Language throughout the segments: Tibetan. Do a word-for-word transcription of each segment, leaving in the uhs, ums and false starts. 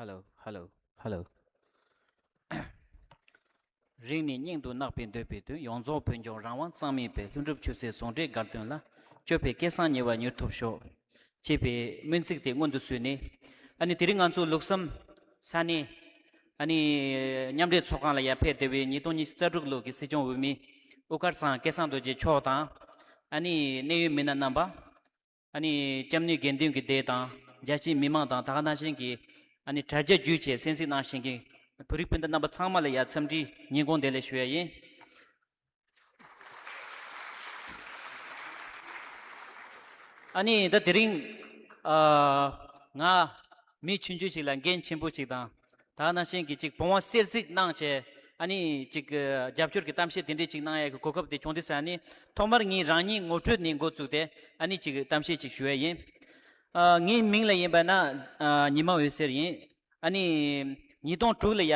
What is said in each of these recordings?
ཧ་ལོ། ཧ་ལོ། ཧ་ལོ། རིང་ནས་སྙིང་དུ་བརྣག་པའི་འདོད་པའི་དོན། ཡོངས་རྫོགས་བོད་ལྗོངས་རང་དབང་གཙང་མའི་དཔལ། ལྷུན་གྲུབ་ཆོས་སྲིད་ཟུང་འབྲེལ་དགའ་སྟོན་ལ། སྤྱོད་པའི་སྐལ་བཟང་ཉེ་བར་མྱུར་ཐོབ་ཤོག་ཅེས་པའི་སྨོན་ཚིག་དེ་སྔོན་དུ་བསུས་ནས། ཨ་ནི་དེ་རིང་ང་ཚོ་ལུགས་བསམ་ས་གནས་ཨ་ནི་མཉམ་འབྲེལ་ཚོགས་ཁང་ལ་ཡར་ཕེབས་བསྡད་པའི་ཉིས་སྟོང་ཉི་ཤུ་རྩ་དྲུག་ལོ་གི་སྲིད་སྐྱོང་འོས་མི་དབུ་དཀར་ཚང་སྐལ་བཟང་རྡོ་རྗེ་མཆོག་དང་། ཨ་ནི་གནད་ཡོད་མི་སྣ་རྣམ་པ། ཨ་ནི་སྐྱབས་གནས་དགེ་འདུན་གྱི་སྡེ་དང་རྒྱ་ཆེའི་མི་མང་དང་། ད་ག་ནང་བཞིན་གྱི་ཨ་ནི་དྲ་རྒྱ་བརྒྱུད་བྱས་གསན་གཟིགས་གནང་བཞིན་གྱི་བོད་རིགས་སྤུན་ཟླ་རྣམ་པ་ཚང་མ་ལ་ཡ་འཚམས་འདྲིའི་ཉིན་གུང་བདེ་ལེགས་ཞུ་ཡ་ཡིན། ཨ་ནི་ད་དེ་རིང་ཨ་ང་མི་ཆུང་ཆུང་ཞིག་ལ་འགན་ཆེན་པོ་ཞིག་དང་། ད་ག་ནང་བཞིན་གྱི་ཅིག་བུང་བ་གསེར་གཟིགས་གནང་བྱས། ཨ་ནི་ཅིག་རྒྱབ་སྐྱོར་གྱི་གཏམ་བཤད་དེ་འདྲས་ཅིག་གནང་ཡས་ཀྱི་གོ་སྐབས་དེ་བྱུང་དུས་ཙ་ནས། ཐོག་མར་ངས་རང་ཉིད་ངོ་སྤྲོད་ནས་འགོ་བཙུགས་ཏེ། ཨ་ནི་ཅིག་གཏམ་བཤད་ཅིག་ཞུ་ཡས་ཡིན། ཨ་ངའི་མིང་ལ་ཡིན་པ་ན་ཨ་ཉི་མ་འོད་ཟེར་ཡིན། ཨ་ནི་ཉིས་སྟོང་དྲུག་ལ་ཡ་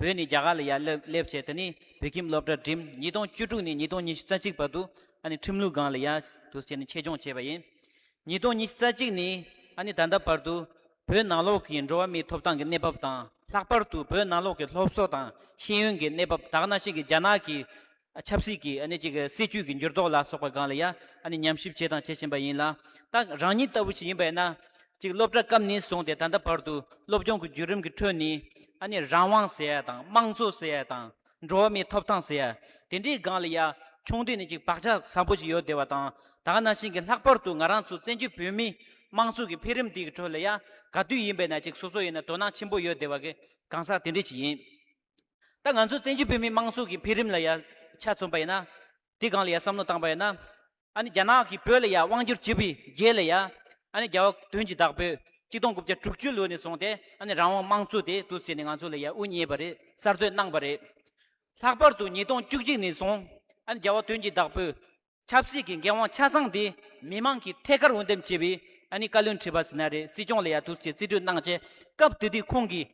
བོད་ནས་རྒྱ་གར་ལ་ཡ་སླེབས་སླེབས་བྱས། དེ་ནས་བོད་ཁྱིམ་སློབ་གྲྭ་འགྲིམས། ཉིས་སྟོང་བཅུ་དྲུག་ནས་ཉིས་སྟོང་ཉི་ཤུ་རྩ་གཅིག་བར་དུ་ཨ་ནི་ཁྲིམས་ལུགས་སྒང་ལ་ཡ་དུ་བྱས་ནས་ཆེད་སྦྱོང་བྱས་པ་ཡིན། ཉིས་སྟོང་ཉི་ཤུ་རྩ་གཅིག་ནས་ཨ་ནི་ད་ལྟ་བར་དུ་བོད་ནང་ལོགས་ཀྱི་འགྲོ་བ་མིའི་ཐོབ་ཐང་གི་གནས་བབ་དང་། ལྷག་པར་དུ་བོད་ནང་ལོགས་ཀྱི་སློབ་གསོ་དང་ཤེས་ཡོན་གྱི་གནས་བབ། ད་ག་ནང་བཞིན་གྱི་རྒྱ་ནག་གི་ཆབ་སྲིད་ཀྱི་ཨ་ནི་ཅིག་སྲིད་བྱུས་ཀྱི་འགྱུར་ལྡོག་ལ་སོགས་པ་སྒང་ལ་ཡ་ཨ་ནི་ཉམས་ཞིབ་བྱས་དང་བྱེད་བཞིན་པ་ཡིན་ལ། ད་རང་ཉིད་ལྟ་བུ་ཞིག་ཡིན་པ་ཡིན་ན། ཅིག་སློབ་གྲྭ་སྐབས་ནས་བཟུང་སྟེ་ད་ལྟ་བར་དུ་སློབ་སྦྱོང་གི་བརྒྱུད་རིམ་གྱི་ཁྲོད་ནས། ཨ་ནི་རང་དབང་ཟེར་ཡ་དང་། དམངས་གཙོ་ཟེར་ཡ་དང་། འགྲོ་བ་མིའི་ཐོབ་ཐང་ཟེར་ཡ་དེ་འདྲའི་སྒང་ལ་ཡ་ཆུང་དུས་ནས་ཅིག་བག་ཆགས་བཟང་པོ་ཞིག་ཡོད་བསྡད་པ་དང་། ད་ག་ནང་བཞིན་གྱི་ལྷག་པར་དུ་ང་རང་ཚོ་བཙན་བྱོལ་བོད་མིའི་དམངས་གཙོ་གི་འཕེལ་རིམ་འདི་གི་ཁྲོད་ལ་ཡ་ག་དུས་ཡིན་པ་ཡིན་ན་ཅིག་སོ་སོ་ཡིན་ན་དོ་སྣང་ཆེན་པོ་ཡོད་བསྡད་པ་གི་གང་ཟག་དེ་འདྲ་ཞིག་ཡིན། ད་ང་ཚོ་བཙན་བྱོལ་བོད་མིའི་དམངས་གཙོ་གི་འཕེལ་རིམ་ལ་ཡ་ཆ་མཚོན་པ་ཡིན་ན། དེ་སྒང་ལ་ཡ་བསམ་བློ་བཏང་པ་ཡིན་ན། ཨ་ནི་རྒྱ་ནག་གིས་བོད་ལ་ཡ་དབང་བསྒྱུར་བྱས་པའི་རྗེས་ལ་ཡ། ཨ་ནི་རྒྱལ་བ་དོན་གྱི་བདག་པོས་གཅིག་སྟོང་དགུ་བརྒྱ་དྲུག་ཅུ་ལོ་ནས་བཟུང་སྟེ་ཨ་ནི་རང་དབང་དམངས་གཙོ་དེ་འདུག་སེ་ནས་ང་ཚོ་ལ་ཡ་དབུ་བརྙེས་པ་རེད། གསར་གཏོད་གནང་པ་རེད། ལྷག་པར་དུ་ཉིས་སྟོང་བཅུ་གཅིག་ནས་བཟུང་ཨ་ནི་རྒྱལ་བ་དོན་གྱི་བདག་པོས་ཆབ་སྲིད་ཀྱི་འགན་དབང་ཆ་ཚང་དེ་མི་མང་གི་ཐད་ཀར་འོས་འདེམས་བྱས་པའི་ཨ་ནི་བཀའ་བློན་ཁྲི་པ་ཟེར་ན་རེད། སྲིད་སྐྱོང་ལ་ཡ་འདུག་སེ་རྩིས་སྤྲོད་གནང་བྱས། སྐབས་དེ་དུས་ཁོང་གིས།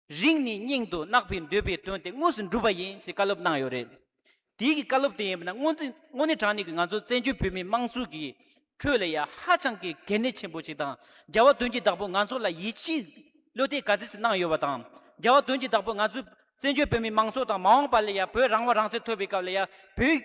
རིང་ནས་སྙིང་དུ་བརྣག་པའི་འདོད་པའི་དོན་དེ་དངོས་སུ་འགྲུབ་པ་ཡིན་ཞེས་བཀའ་སློབ་གནང་ཡོད་རེད། དེའི་གི་བཀའ་སློབ་དེ་ཡིན་པ་ན་དངོས་འཛིན་དངོས་གནས་དྲང་གནས་ཀྱི་ང་ཚོ་བཙན་བྱོལ་བོད་མིའི་དམངས་གཙོ་གི་ཁྲོད་ལ་ཡ་ཧ་ཅང་གི་གལ་གནད་ཆེན་པོ་ཞིག་དང་། རྒྱལ་བ་དོན་གྱི་བདག་པོ་ང་ཚོ་ལ་ཡིད་ཆེས་བློ་གཏད་ག་ཚོད་ཅིག་གནང་ཡོད་པ་དང་། རྒྱལ་བ་དོན་གྱི་བདག་པོ་ང་ཚོ་བཙན་བྱོལ་བོད་མིའི་དམངས་གཙོ་དང་མ་འོངས་པ་ལ་ཡ་བོད་རང་དབང་རང་བཙན་ཐོབ་པའི་སྐབས་ལ་ཡ་བོད་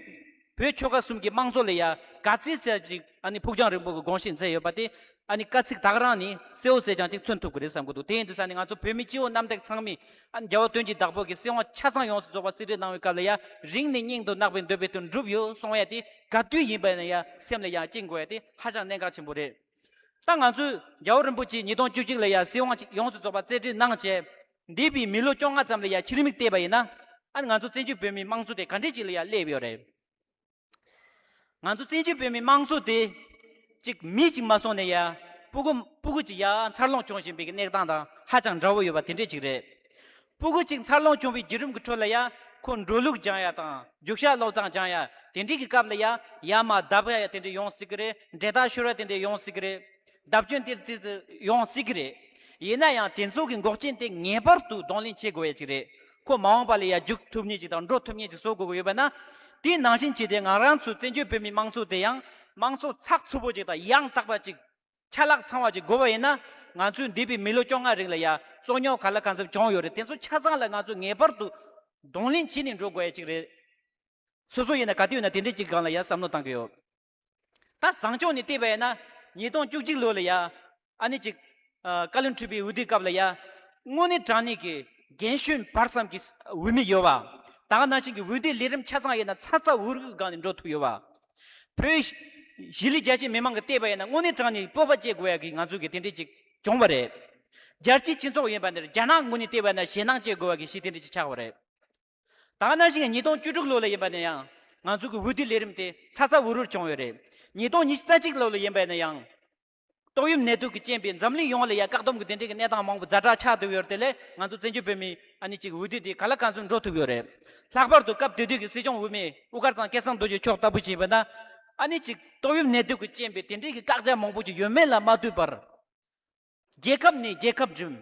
བོད་ཆོལ་ཁ་གསུམ་གྱི་དམངས་གཙོ་ལ་ཡ་ག་ཚོད་ཙམ་ཅིག་ཨ་ནི་ཕུགས་རྒྱང་རིང་པོ་གི་དགོངས་བཞེས་མཛད་ཡོད་པ་དེ། ཨ་ནི་བཀའ་ཚིག་དག་རང་ནི་གསལ་བོ་གསལ་རྐྱང་ཅིག་མཚོན་ཐུབ་ཀྱི་རེད་བསམ་གྱི་འདུག་དེ་ཡིན་དུས་ཙ་ནས་ང་ཚོ་བོད་མི་སྤྱི་བོ་གནམ་བདེ་ཚང་མས་ཨ་ནི་རྒྱལ་བ་དོན་གྱི་བདག་པོ་གི་སྲིད་དབང་ཆ་ཚང་ཡོངས་སུ་རྫོགས་པ་རྩིས་སྤྲོད་གནང་བའི་སྐབས་ལ་ཡ་རིང་ནས་སྙིང་དུ་བརྣག་པའི་འདོད་པའི་དོན་འགྲུབ་ཡོད་གསུང་ཡ་དེ་ག་དུས་ཡིན་པ་ཡིན་ན་ཡ་སེམས་ལ་ཡ་བཅངས་དགོས་ཡ་དེ་ཧ་ཅང་གནད་འགག་ཆེན་པོ་རེད། ད་ང་ཚོས་རྒྱལ་བ་རིན་པོ་ཆེ་ཉིས་སྟོང་བཅུ་གཅིག་ལ་ཡ་སྲིད་དབང་ཡོངས་སུ་རྫོགས་པ་རྩིས་སྤྲོད་གནང་བྱས། འདས་པའི་མི་ལོ་བཅོ་ལྔ་ཙམ་ལ་ཡ་ཕྱིར་མིག་བལྟས་པ་ཡིན་ན། ཨ་ནི་ང་ཚོ་བཙན་བྱོལ་བོད་མིའི་དམངས་གཙོ་དེ་ག་འདྲས་ཅིག་ལ་ཡ་སླེབས་ཡོད་རེད། ང་ཚོ་བཙན་བྱོལ་བོད་མིའི་དམངས་གཙོ་དེ་གཅིག་མི་གཅིག་མ་སོང་ནས་ཡ་སྤུ་གུ་སྤུ་གུ་གཅིག་ཡ་འཚར་ལོངས་བྱུང་བཞིན་པའི་གནས་སྟངས་དང་ཧ་ཅང་འདྲ་བོ་ཡོད་པ་དེ་འདྲས་ཅིག་རེད། སྤུ་གུ་གཅིག་འཚར་ལོངས་བྱུང་བའི་བརྒྱུད་རིམ་གྱི་ཁྲོད་ལ་ཡ་ཁོ་འགྲོ་ལུགས་སྦྱང་ཡ་དང་རྒྱུག་ཤར་ཀློག་སྟངས་སྦྱང་ཡ་དེ་འདྲས་ཀྱི་སྐབས་ལ་ཡ་ཡར་མར་བརྡབ་ཡ་ཡ་དེ་འདྲས་ཡོང་སྲིད་ཀྱི་རེད། འབྲེལ་ཐག་ཤོར་ཡ་དེ་འདྲས་ཡོང་སྲིད་ཀྱི་རེད། བརྡབ་སྐྱོན་དེ་དེ་ཡོང་སྲིད་ཀྱི་རེད། ཡིན་ན་ཡང་དེ་ཚོ་གི་འགོག་རྐྱེན་དེ་ངེས་པར་དུ་གདོང་ལེན་བྱེད་དགོས་ཡ་ཅིག་རེད། ཁོ་མ་འོངས་པ་ལ་ཡ་རྒྱུག་ཐུབ་མཁན་ཅིག་དང་འགྲོ་ཐུབ་མཁན་ཅིག་བཟོ་དགོས་ཀྱི་ཡོད་པ་ན། དེའི་ནང་བཞིན་བྱས་ཏེ་ང་རང་ཚོའི་བཙན་བྱོལ་བོད་མིའི་དམངས་གཙོ་དེ་ཡང་དམངས་གཙོ་ཚགས་ཚུད་པོ་ཅིག་དང་ཡང་དག་པ་ཅིག་ཆ་ལག་ཚང་བ་ཅིག་དགོས་པ་ཡིན་ན། ང་ཚོས་འདས་པའི་མི་ལོ་བཅོ་ལྔ་རིང་ལ་ཡ་རྩོད་རྙོག་ག་ལ་གང་འཚམ་བྱུང་ཡོད་རེད། དེ་ཚོ་ཆ་ཚང་ལ་ང་ཚོས་ངེས་པར་དུ་གདོང་ལེན་བྱས་ནས་འགྲོ་དགོས་ཡ་ཅིག་རེད། སོ་སོ་ཡིན་ན་ག་དུས་ཡིན་ན་དེ་འདྲས་ཅིག་སྒང་ལ་ཡ་བསམ་བློ་བཏང་གི་ཡོད། ད་བཟང་ཕྱོགས་ནས་བལྟས་པ་ཡིན་ན་ཉིས་སྟོང་བཅུ་གཅིག་ལོ་ལ་ཡ་ཨ་ནི་ཅིག་ཨ་བཀའ་བློན་ཁྲི་པའི་འོས་བསྡུའི་སྐབས་ལ་ཡ་དངོས་གནས་དྲང་གནས་ཀྱི་རྒན་གཞོན་བར་གསུམ་གྱི་འོས་མི་ཡོད་པ། ད་ག་ནང་བཞིན་གྱི་འོས་བསྡུའི་ལས་རིམ་ཆ་ཚང་ཡིན་ན་ཚ་ཚ་འུར་འུར་སྒང་ནས་འགྲོ་ཐུབ་ཡོད་པ། བོད་གཞིས་ལུས་རྒྱ་ཆེའི་མི་མང་གིས་བལྟས་པ་ཡིན་ན་དངོས་གནས་དྲང་གནས་སྤོབས་པ་སྐྱེ་དགོས་ཡ་གི་ང་ཚོ་གི་དེ་འདྲས་ཅིག་བྱུང་བ་རེད། རྒྱལ་སྤྱིའི་སྤྱི་ཚོགས་ཡིན་པ་འདིར་རྒྱ་ནག་ངོས་ནས་བལྟས་པ་ཡིན་ན་ཞེད་སྣང་སྐྱེ་དགོས་པ་གི་གཞི་དེ་འདྲས་ཅིག་ཆགས་པ་རེད། ད་ག་ནང་བཞིན་ཉིས་སྟོང་བཅུ་དྲུག་ལོ་ལ་ཡིན་པ་ན་ཡང་ང་ཚོ་གི་འོས་བསྡུའི་ལས་རིམ་དེ་ཚ་ཚ་འུར་འུར་བྱུང་ཡོད་རེད། ཉིས་སྟོང་ཉི་ཤུ་རྩ་གཅིག་ལོ་ལ་ཡིན་པ་ན་ཡང་ཏོག་དབྱིབས་ནད་དུག་གི་རྐྱེན་པས་འཛམ་གླིང་ཡོངས་ལ་ཡ་བཀག་སྡོམ་གྱི་དེ་འདྲའི་གི་གནས་སྟངས་མང་པོ་ཛ་དྲག་ཆགས་ཐུབ་ཡོད་རེད། དེ་ལས་ང་ཚོ་བཙན་བྱོལ་བོད་མིའི་ཨ་ནི་ཅིག་འོས་བསྡུ་དེ་ག་ལ་གང་འཚམ་འགྲོ་ཐུབ་ཡོད་རེད། ལྷག་པར་དུ་སྐབས་དེ་དུས་ཀྱི་སྲིད་སྐྱོང་འོས་མི་དབུ་དཀར་ཚང་སྐལ་བཟང་རྡོ་རྗེ་མཆོག་ལྟ་བུ་ཞིག་ཡིན་པ་ན། ཨ་ནི་ཅིག་ཏོག་དབྱིབས་ནད་དུག་གི་རྐྱེན་པས་དེ་འདྲའི་གི་བཀག་རྒྱ་མང་པོ་ཅིག་ཡོད་མེད་ལ་མ་ལྟོས་པར། རྒྱལ་ཁབ་ནས་རྒྱལ་ཁབ་འགྲིམ།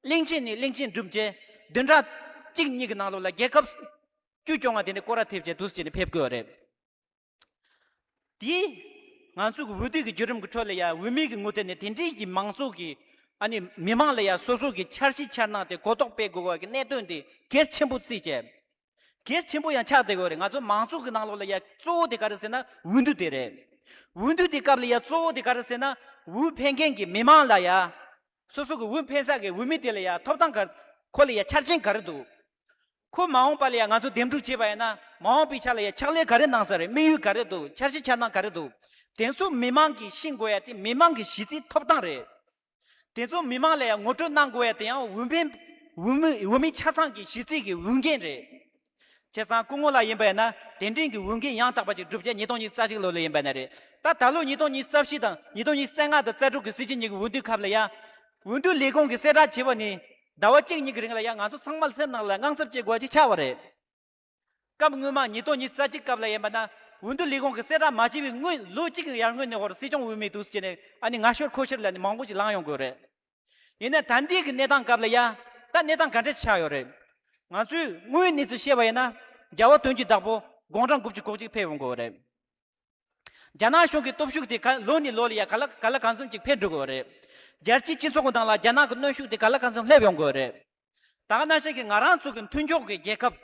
གླིང་ཆེན་ནས་གླིང་ཆེན་འགྲིམ་བྱས། བདུན་ཕྲག་གཅིག་གཉིས་ཀྱི་ནང་ལོགས་ལ་རྒྱལ་ཁབ་བཅུ་བཅོ་ལྔ་དེ་འདྲ་སྐོར་ར་ཐེབས་བྱས་འདུག་སེ་བྱས་ནས་ཕེབས་དགོས་པ་རེད། དེས་ང་ཚོ་གི་འོས་བསྡུ་གི་བརྒྱུད་རིམ་གྱི་ཁྲོད་ལ་ཡ་འོས་མི་གི་ངོས་ཐད་ནས་དེ་འདྲའི་གི་མང་ཚོགས་ཀྱི་ ཨ་ནི་མི་མང་ལ་ཡ་སོ་སོ་གི་འཆར་གཞི་འཆར་སྣང་དེ་གོ་རྟོགས་སྤེལ་དགོས་པ་གི་གནད་དོན་དེ་གལ་ཆེན་པོ་བརྩིས་བྱས། གལ་ཆེན་པོ་ཡང་ཆགས་བསྡད་ཡོད་རེད། ང་ཚོ་མང་ཚོགས་ཀྱི་ནང་ལོགས་ལ་ཡ་གཙོ་བོ་དེ་ག་རེ་ཟེར་ན་འོས་བསྡུ་དེ་རེད། འོས་བསྡུ་དེ་སྐབས་ལ་ཡ་གཙོ་བོ་དེ་ག་རེ་ཟེར་ན་འོས་འཕེན་མཁན་གྱི་མི་མང་ལ་ཡ། སོ་སོ་གི་འོས་འཕེན་ས་གི་འོས་མི་དེ་ལ་ཡ་ཐོབ་ཐང་ག་ཁོ་ལ་ཡ་ཆ་རྐྱེན་ག་རེ་འདུག་ཁོ་མ་འོངས་པ་ལ་ཡ་ང་ཚོ་འདེམས་སྒྲུག་བྱས་པ་ཡིན་ན་མ་འོངས་པའི་ཆ་ལ་ཡ་ཕྱག་ལས་ག་རེ་གནང་ས་རེད། དམིགས་ཡུལ་ག་རེ་འདུག་འཆར་གཞི་འཆར་སྣང་ག་རེ་འདུག་དེ་ཚོ་མི་མང་གིས་ཤེས་དགོས་ཡ་དེ་མི་མང་གི་གཞི་རྩའི་ཐོབ་ཐང་རེད། དེ་ཚོ་མི་མང་ལ་ཡང་ངོ་སྤྲོད་གནང་དགོས་ཡ་དེ་ཡང་འོས་འཕེན་འོས་མི་འོས་མི་ཆ་ཚང་གི་གཞི་རྩའི་གི་འོས་འགན་རེད། བྱས་ཙང་སྐུ་ངོ་ལགས་ཡིན་པ་ཡིན་ན་དེ་འདྲའི་གི་འོས་འགན་ཡང་དག་པ་ཅིག་བསྒྲུབ་བྱ་ཉིས་སྟོང་ཉི་ཤུ་རྩ་གཅིག་ལོ་ལ་ཡིན་པ་ན་རེད། ད་ད་ལོ་ཉིས་སྟོང་ཉི་ཤུ་རྩ་བཞི་དང་ཉིས་སྟོང་ཉི་ཤུ་རྩ་ལྔ་དང་རྩ་དྲུག་གི་སྲིད་སྤྱི་གཉིས་ཀྱི་འོས་བསྡུའི་སྐབས་ལ་ཡང་འོས་བསྡུ་ལས་ཁུངས་ཀྱིས་གསལ་བསྒྲགས་བྱས་པ་ནི་ཟླ་བ་གཅིག་གཉིས་ཀྱི་རིང་ལ་ཡང་ང་ཚོ་ཚང་མ་སེམས་ནང་ལ་དངངས་འཚབ་སྐྱེ་དགོས་པ་ཅིག་ཆགས་པ་རེད། སྐབས་སྔོན་མ་ཉིས་སྟོང་ཉི་ཤུ་རྩ་གཅིག་སྐབས་ལ་ཡིན་པ་ན་འོས་བསྡུ་ལས་ཁུངས་ཀྱིས་གསལ་བསྒྲགས་མ་བྱས་པའི་སྔོན་ལོ་གཅིག་གི་ཡར་སྔོན་ནས་ཧོར་སྲིད་སྐྱོང་འོས་མི་འདུག་ཟེར་ནས་ཨ་ནི་ངར་ཤོར་ཁོ་ཤོར་ལབ་ནས་མང་པོ་ཞིག་ལངས་ཡོང་གི་ཡོད་རེད། ཡིན་ན་ད་ལྟའི་གི་གནས་སྟངས་སྐབས་ལ་ཡ་ད་གནས་སྟངས་ག་འདྲ་ཆགས་ཡོད་རེད། ང་ཚོས་དངོས་ཡོད་གནས་ཚུལ་བཤད་པ་ཡིན་ན་རྒྱལ་བ་དོན་གྱི་བདག་པོ་དགུང་གྲངས་དགུ་བཅུ་གོ་གཅིག་ཕེབས་ཡོང་གི་ཡོད་རེད། རྒྱ་ནག་གཞུང་གི་སྟོབས་ཤུགས་དེ་ག་ལོ་ནས་ལོ་ལ་ཡ་ག་ལ་ག་ལ་གང་འཚམ་ཅིག་འཕེལ་འགྲོ་གི་ཡོད་རེད། རྒྱལ་སྤྱིའི་སྤྱི་ཚོགས་ཀྱི་ནང་ལ་རྒྱ་ནག་གི་གནོན་ཤུགས་དེ་ག་ལ་གང་འཚམ་སླེབས་ཡོང་གི་ཡོད་རེད། ད་ག་ནང་བཞིན་གྱི་ང་རང་ཚོ་གི་མཐུན་ཕྱོགས་ཀྱི་རྒྱལ་ཁབ།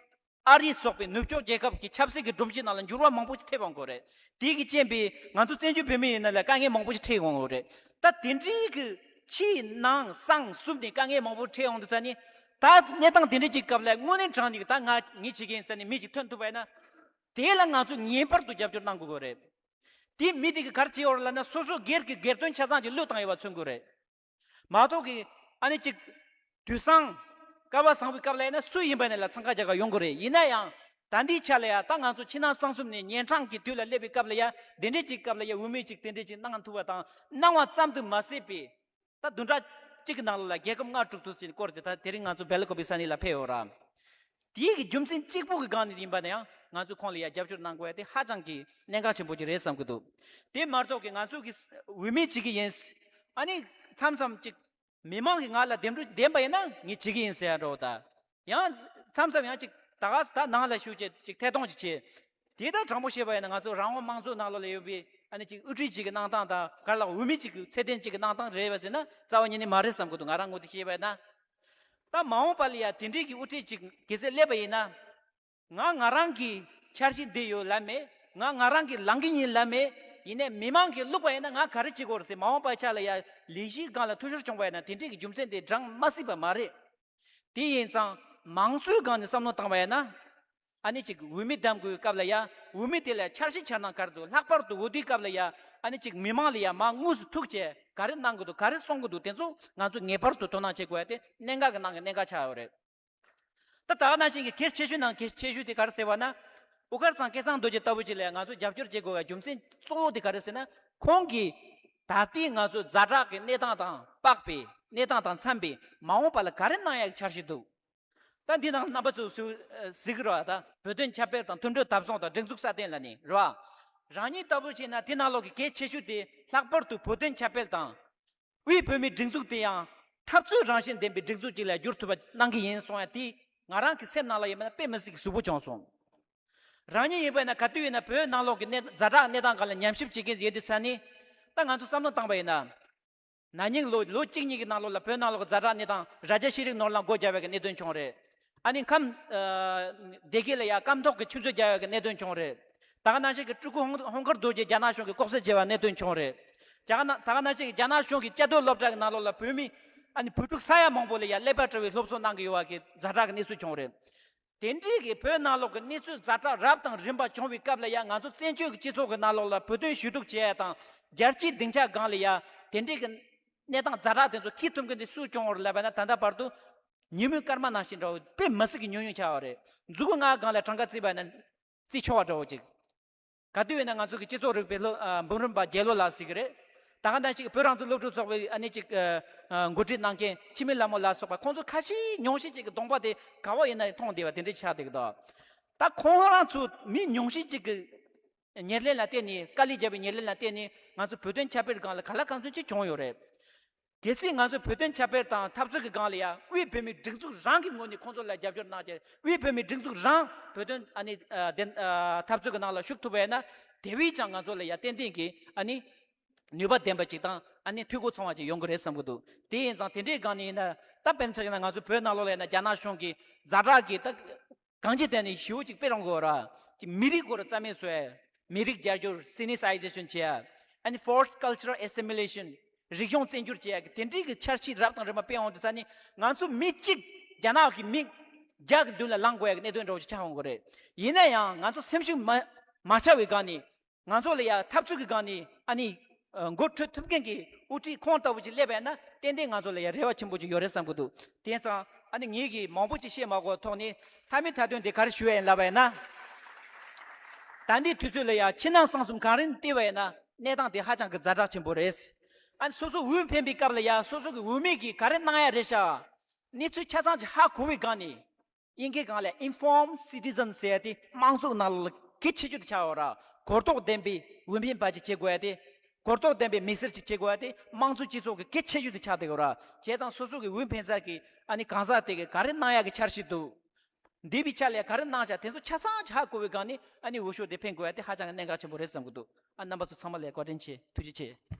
ཨ་རི་སོགས་པའི་ནུབ་ཕྱོགས་རྒྱལ་ཁབ་ཀྱི་ཆབ་སྲིད་ཀྱི་སྒྲོམ་གཞི་ནང་ལ་འགྱུར་བ་མང་པོ་ཞིག་ཐེབས་ཡོང་གི་ཡོད་རེད། དེ་གི་རྐྱེན་པས་ང་ཚོ་བཙན་བྱོལ་བོད་མི་ཡིན་ན་ལ་དཀའ་ངལ་མང་པོ་ཞིག་འཕྲད་ཡོང་གི་ཡོད་རེད། ད་དེ་འདྲའི་གི་ཕྱིའི་ནང་གསང་གསུམ་ནས་དཀའ་ངལ་མང་པོ་འཕྲད་ཡོང་དུས་ཙ་ནི། ད་གནས་སྟངས་དེ་འདྲ་ཅིག་སྐབས་ལ་དངོས་གནས་དྲང་གནས་ཀྱི་ད་ང་ངས་བྱེད་ཀྱི་ཡིན་ཟེར་ནས་མི་ཞིག་ཐོན་ཐུབ་པ་ཡིན་ན། དེ་ལ་ང་ཚོས་ངེས་པར་དུ་རྒྱབ་སྐྱོར་གནང་དགོས་ཀྱི་རེད། དེ་མི་དེ་གི་ག་རེ་བྱེད་ཡོད་རེད་ལབ་ན་སོ་སོ་སྒེར་གྱི་སྒེར་དོན་ཆ་ཚང་ཅིག་བློས་བཏང་ཡོད་པ་མཚོན་དགོས་རེད། མ་གཏོགས་ཀྱི་ཨ་ནི་ཅིག་དུས་སང་སྐལ་བ་བཟང་པོའི་སྐབས་ལ་ཡིན་ན་སུ་ཡིན་པ་ནས་ལ་འཚང་ཁ་རྒྱག་ག་ཡོང་གི་རེད། ཡིན་ན་ཡང་ད་འདིའི་ཆ་ལ་ཡ་ད་ང་ཚོ་ཕྱི་ནང་གསང་གསུམ་ནས་ཉན་འཕྲང་གི་དུས་ལ་སླེབས་པའི་སྐབས་ལ་ཡ་དེ་འདྲའི་ཅིག་སྐབས་ལ་ཡ་འོས་མི་ཅིག་དེ་འདྲའི་ཅིག་གནང་ཐུབ་པ་དང་གནང་བ་ཙམ་དུ་མ་ཟད་པའི། ད་བདུན་ཕྲག་གཅིག་གི་ནང་ལ་རྒྱལ་ཁབ་ལྔ་དྲུག་ཏུ་ཟིན་སྐོར་དེ་ད་དེ་རིང་ང་ཚོ་སྦེལ་ཀོབ་པའི་ས་གནས་ལ་ཕེབས་ཡོད་ར། དེའི་གི་རྒྱུ་མཚན་གཅིག་པུ་གི་སྒང་ནས་ཡིན་པ་ན་ཡང་ང་ཚོས་ཁོང་ལ་ཡ་རྒྱབ་སྐྱོར་གནང་དགོས་ཡ་དེ་ཧ་ཅང་གི་གནད་འགག་ཆེན་པོ་ཅིག་རེད་བསམ་གི་འདུག་དེ་མ་གཏོགས་ཀྱི་ང་ཚོ་གི་འོས་མི་བྱེད་ཀྱི་ཡིན། ཨ་ནི་མཚམས་མཚམས་ཅིག་མི་མང་གིས་ང་ལ་འདེམས་སྒྲུག་འདེམས་པ་ཡིན་ན་ངས་བྱེད་ཀྱི་ཡིན་ཟེར་ཡ་འདྲ་བོ་ད། ཡང་མཚམས་མཚམས་ཡང་ཅིག་ད་ག་ད་ནང་ལ་ཞུགས་བྱས་ཅིག་ཐད་གཏོང་ཅིག་བྱས། དེ་ལྟར་དྲང་པོ་བཤད་པ་ཡིན་ན་ང་ཚོ་རང་དབང་དམངས་གཙོའི་ནང་ལོགས་ལ་ཡོད་པའི་ཨ་ནི་ཅིག་དབུ་ཁྲིད་ཅིག་གི་གནང་སྟངས་དང་ག་ལ་འོས་མི་ཅིག་གི་ཚད་ལྡན་ཅིག་གི་གནང་སྟངས་རེད་པ་ཟེར་ན་རྩ་བ་ཉིད་ནས་མ་རེད་བསམ་གི་འདུག་ང་རང་ངོས་ནས་བཤད་པ་ཡིན་ན། ད་མ་འོངས་པ་ལ་ཡ་དེ་འདྲའི་གི་དབུ་ཁྲིད་ཅིག་གལ་སྲིད་སླེབས་པ་ཡིན་ན། ང་ང་རང་གི་འཆར་གཞི་འདི་ཡོད་ལབ་མེད། ང་ང་རང་གི་ལངས་ཀྱི་ཡིན་ལབ་མེད། ཡིན་ནའི་མི་མང་གིས་བླུགས་པ་ཡིན་ན་ང་ག་རེ་བྱེད་དགོས་རེད་ཟེར་མ་འོངས་པའི་ཆ་ལ་ཡ་ལས་གཞིའི་སྒང་ལ་འཐུས་ཤོར་བྱུང་བ་ཡིན་ན་དེ་འདྲའི་གི་རྒྱུ་མཚན་དེ་འགྲང་མ་སྲིད་པ་མ་རེད། དེ་ཡིན་ཙང་མང་གཙོའི་སྒང་ནས་བསམ་བློ་བཏང་བ་ཡིན་ན། ཨ་ནི་ཅིག་འོས་མི་འདེམས་དགོས་སྐབས་ལ་ཡ་འོས་མི་དེ་ལ་འཆར་གཞི་འཆར་སྣང་ག་རེ་འདུག་ལྷག་པར་དུ་འོས་བསྡུའི་སྐབས་ལ་ཡ་ཨ་ནི་ཅིག་མི་མང་ལ་ཡ་མར་དངོས་སུ་ཐུག་བྱས་ག་རེ་གནང་གི་འདུག་ག་རེ་གསུང་གི་འདུག་དེ་ཚོ་ང་ཚོ་ངེས་པར་དུ་དོ་སྣང་བྱེད་དགོས་ཡ་དེ་གནད་འགག་གི་ནང་གི་གནད་འགག་ཆགས་ཡོད་རེད། ད་ད་ག་ནང་བཞིན་གྱི་གལ་ཆེ་ཤོས་ནང་གལ་ཆེ་ཤོས་དེ་ག་རེ་ཟེར་བ་ན། དབུ་དཀར་ཚང་སྐལ་བཟང་རྡོ་རྗེ་ལྟ་བུ་ཅིག་ལ་ང་ཚོ་རྒྱབ་སྐྱོར་བྱེད་དགོས་པའི་རྒྱུ་མཚན་གཙོ་བོ་དེ་ག་རེ་ཟེར་ན། ཁོང་གིས་ད་ལྟའི་ང་ཚོ་ཛ་དྲག་གི་གནས་སྟངས་དང་དཔག་པའི་གནས་སྟངས་དང་འཚམ་པའི་མ་འོངས་པ་ལ་ག་རེ་གནང་ཡག་འཆར་གཞི་འདུག་ད་འདི་ནང་རྣམ་པ་ཚོས་གཟིགས་གཟིགས་རོགས། ད་བོད་དོན་ཁྱབ་སྤེལ་དང་མཐུན་སྒྲིལ་འཐབ་རྩོད་དང་སྒྲིག་འཛུགས་སྲ་བརྟན་ལ་ནི་རོགས། རང་ཉིད་ལྟ་བུ་བྱས་ན་དེ་ནང་ལོགས་ཀྱི་གལ་ཆེ་ཤོས་དེ་ལྷག་པར་དུ་བོད་དོན་ཁྱབ་སྤེལ་དང་། དབུས་བོད་མིའི་སྒྲིག་འཛུགས་དེ་ཡང་འཐབ་རྩོད་རང་བཞིན་ལྡན་པའི་སྒྲིག་འཛུགས་ཅིག་ལ་བསྒྱུར་ཐུབ་པ་གནང་གི་ཡིན་གསུང་ཡ་དེ་ང་རང་གི་སེམས་ནང་ལ་ཡིན་པ་ན་དཔེ་མི་སྲིད་ཀྱི་ཟུག་པོ་བྱུང་སོང་། རང་ཉིད་ཡིན་པ་ན་ག་དུས་ཡིན་ན་བོད་ནང་ལོགས་ཀྱི་གནས་ཛ་དྲག་གནས་སྟངས་སྒང་ལ་ཉམས་ཞིབ་བྱེད་མཁན་ཡིན་དུས་ཙ་ནི། ད་ང་ཚོ་བསམ་བློ་བཏང་པ་ཡིན་ན། ན་ནིང་ལོ་ལོ་གཅིག་གཉིས་ཀྱི་ནང་ལོགས་ལ་བོད་ནང་ལོགས་ཀྱི་ཛ་དྲག་གནས་སྟངས་རྭ་རྒྱ་ཤེས་རིག་ནོར་ལམ་སྒོ་བརྒྱབ་པའི་གནད་དོན་བྱུང་རེད། ཨ་ནི་ཁམས་ཨ་སྡེ་དགེ་ལ་ཡ་སྐམ་ཐོག་གི་ཆུ་མཛོད་བརྒྱབ་པའི་གནད་དོན་བྱུང་རེད། ད་ག་ནང་བཞིན་གྱི་སྤྲུལ་སྐུ་ཧོང་ཧོང་ཀར་རྡོ་རྗེ་རྒྱ་ནག་གཞུང་གིས་ལྐོག་ཟ་བྱས་པའི་གནད་དོན་བྱུང་རེད། ད་ག་ནང་ད་ག་ནང་བཞིན་གྱི་རྒྱ་ནག་གཞུང་གི་བཅའ་སྡོད་སློབ་གྲྭ་གི་ནང་ལོགས་ལ་བོད་མི་ཨ་ནི་བོད་ཕྲུག་ས་ཡ་མང་པོ་ལ་ཡ་ཀླད་པ་བྲལ་བའི་སློབ་གསོ་གནང་གི་ཡོད་པ་གི་ཛ་དྲག་གི་གནས་ཚུལ་བྱུང་རེད། དེ་འདྲའི་གི་བོད་ནང་ལོགས་ཀྱི་གནས་ཚུལ་ཛ་དྲག་རབ་དང་རིམ་པ་བྱུང་བའི་སྐབས་ལ་ཡང་ང་ཚོ་བཙན་བྱོལ་གྱི་སྤྱི་ཚོགས་ཀྱི་ནང་ལོགས་ལ་བོད་དོན་ཞུ་གཏུག་བྱེད་ཡ་དང་རྒྱལ་སྤྱིའི་སྡིངས་ཆ་སྒང་ལ་ཡ་དེ་འདྲའི་གི་གནས་སྟངས་ཛ་དྲག་དེ་ཚོ་འཁྱེར་ཐུབ་མཁན་དེ་སུ་བྱུང་བ་རེད་ལབ་པ་ན་ད་ལྟ་བར་དུ་ཉིན་མོའི་སྐར་མ་ནང་བཞིན་འདྲ་བོ་དཔེ་མི་སྲིད་ཀྱི་ཉུང་ཉུང་ཆགས་པ་རེད། མཛུ་གུ་ལྔ་སྒང་ལ་གྲངས་ཀ་བརྩིས་པ་ན་བརྩི་ཆོག་པ་འདྲ་བོ་ཅིག་ག་དུས་ཡིན་ན་ང་ཚོ་གི་སྤྱི་ཚོགས་རིག་པའི་སློབ་ཨ་འབུམ་རམས་པ་རྒྱལ་ལོ་ལགས་ཟེར་གི་རེད། ད་ག་ནང་བཞིན་བོད་རང་བཙན་སློབ་ཕྲུག་ཚོགས་པའི་ཨ་ནི་ཅིག་ཨ་ཨ་འགོ་ཁྲིད་གནང་མཁན་འཆི་མེད་ལྷ་མོ་ལགས་སོགས་པ་ཁོང་ཚོ་ཁ་ཤས་ཉུང་ཤས་ཅིག་གི་གདོང་པ་དེ་ག་བ་ཡིན་ན་མཐོང་བསྡད་པ་དེ་འདྲ་ཆགས་བསྡད་ཀྱི་འདུག་ད་ཁོང་རང་ཚོ་མི་ཉུང་ཤས་ཅིག་གི་ཉེར་ལེན་ལ་བརྟེན་ནས་དཀའ་ལས་བརྒྱབ་པའི་ཉེར་ལེན་ལ་བརྟེན་ནས་ང་ཚོ་བོད་དོན་ཁྱབ་སྤེལ་སྒང་ལ་ག་ལ་གང་འཚམ་ཅིག་བྱུང་ཡོད་རེད། གལ་སྲིད་ང་ཚོས་བོད་དོན་ཁྱབ་སྤེལ་དང་འཐབ་རྩོད་ཀྱི་སྒང་ལ་ཡང་དབུས་བོད་མིའི་སྒྲིག་འཛུགས་རང་གི་ངོས་ནས་ཁོང་ཚོ་ལ་རྒྱབ་སྐྱོར་གནང་བྱས་དབུས་བོད་མིའི་སྒྲིག་འཛུགས་རང་བོད་དོན་ཨ་ནི་ཨ་བདེན་ཨ་འཐབ་རྩོད་ཀྱི་ནང་ལ་ཞུགས་ཐུབ་པ་ཡིན་ན་དེ་བས་ཀྱང་ང་ཚོ་ལ་ཡང་ཏན་ཏན་གྱི་ཨ་ནི་ ནུས་པ་ལྡན་པ་ཅིག་དང་ཨ་ནི་འཐུས་སྒོ་ཚང་བ་ཅིག་ཡོང་གི་རེད་བསམ་གི་འདུག་དེ་ཡིན་ཙང་དེ་འདྲའི་སྒང་ནས་ཡིན་ན་ད་དཔེར་ན་ཆ་བཞག་ན་ང་ཚོ་བོད་ནང་ལོགས་ལ་ཡིན་ན་རྒྱ་ནག་གཞུང་གིས་ཛ་དྲག་གི་ད་གང་ཅི་བསྟན་ནས་ཞེ་པོ་ཅིག་སྤེལ་རོགས་གི་ཡོད་ར། ཅིག་མི་རིགས་སྐོར་རྩ་མེད་བཟོ་ཡ། མི་རིགས་རྒྱ་སྒྱུར་ethnicization བྱེད་ཡ། ཨ་ནི་forced cultural assimilation རིག་གཞུང་བཙན་སྒྱུར་བྱེད་ཡ་གི་དེ་འདྲའི་གི་འཆར་གཞི་རབ་དང་རིམ་པ་སྤེལ་འོང་དུས་ཙ་ནི་ང་ཚོ་མི་གཅིག་རྒྱ་ནག་གི་མི་བརྒྱ་གི་མདུན་ལ་ལངས་དགོས་ཡ་གི་གནད་དོན་འདྲ་བོ་ཞིག་ཆགས་འོང་གི་རེད། ཡིན་ན་ཡང་ང་ཚོ་སེམས་ཤུགས་མ་མ་ཆག་པའི་སྒང་ནས། ང་ཚོ་ལ་ཡ་འཐབ་རྩོད་ཀྱི་སྒང་ནས་ཨ་ནི་ཨ་འགོ་ཁྲིད་ཐུབ་མཁན་གྱི་དབུ་ཁྲིད་ཁོང་ལྟ་བུ་ཅིག་སླེབས་པ་ཡིན་ན་ཏན་ཏན་ང་ཚོ་ལ་ཡ་རེ་བ་ཆེན་པོ་ཅིག་ཡོད་རེད་བསམ་གྱི་འདུག་དེ་ཙང་ཨ་ནི་ངེད་ཀྱིས་མང་པོ་ཅིག་བཤད་མ་དགོས་ཐོག་ནས་མཐའ་མའི་མཐའ་དོན་དེ་ག་རེ་ཞུ་ཡ་ཡིན་ལབ་པ་ཡིན་ན། ད་ལྟའི་དུས་ཚོད་ལ་ཡ་ཕྱི་ནང་གསང་གསུམ་གང་རུང་བལྟས་པ་ཡིན་ན་གནས་སྟངས་དེ་ཧ་ཅང་གི་ཛ་དྲག་ཆེན་པོ་རེད། ཨ་ནི་སོ་སོ་འོས་འཕེན་པའི་སྐབས་ལ་ཡ་སོ་སོ་གི་འོས་མི་གིས་ག་རེ་གནང་ཡ་རེད་ཤག་གནས་ཚུལ་ཆ་ཚང་ཅིག་ཧ་གོ་བའི་སྒང་ནས། དབྱིན་སྐད་སྒང་ལ་informed citizen ཟེར་ཡ་དེ་དམངས་གཙོ་ནང་ལ་གལ་ཆེ་ཤོས་དེ་ཆགས་ཡོད་ར། གོ་རྟོགས་ལྡན་པའི་འོས་འཕེན་པ་ཅིག་བྱེད་དགོས་ཡ་དེ། གོ་རྟོགས་ལྡན་པའི་མི་སེར་ཅིག་བྱེད་དགོས་ཡ་དེ་དམངས་གཙོ་སྤྱི་ཚོགས་ཀྱི་གལ་ཆེ་ཤོས་དེ་ཆགས་བསྡད་ཡོད་ར། བྱས་ཙང་སོ་སོ་གི་འོས་འཕེན་ས་གི་ཨ་ནི་གང་ཟག་དེ་གི་ག་རེ་གནང་ཡ་གི་འཆར་གཞི་འདུག་འདས་པའི་ཆ་ལ་ག་རེ་གནང་བཞག་དེ་ཚོ་ཆ་ཚང་ཧ་གོ་བའི་སྒང་ནས་ཨ་ནི་འོས་ཤོག་དེ་འཕེན་དགོས་ཡ་དེ་ཧ་ཅང་གི་གནད་འགག་ཆེན་པོ་རེད་བསམ་གི་འདུག་ཨ་རྣམ་པ་ཚོ་ཚང་མ་ལ་བཀའ་དྲིན་ཆེ། ཐུགས་རྗེ་ཆེ།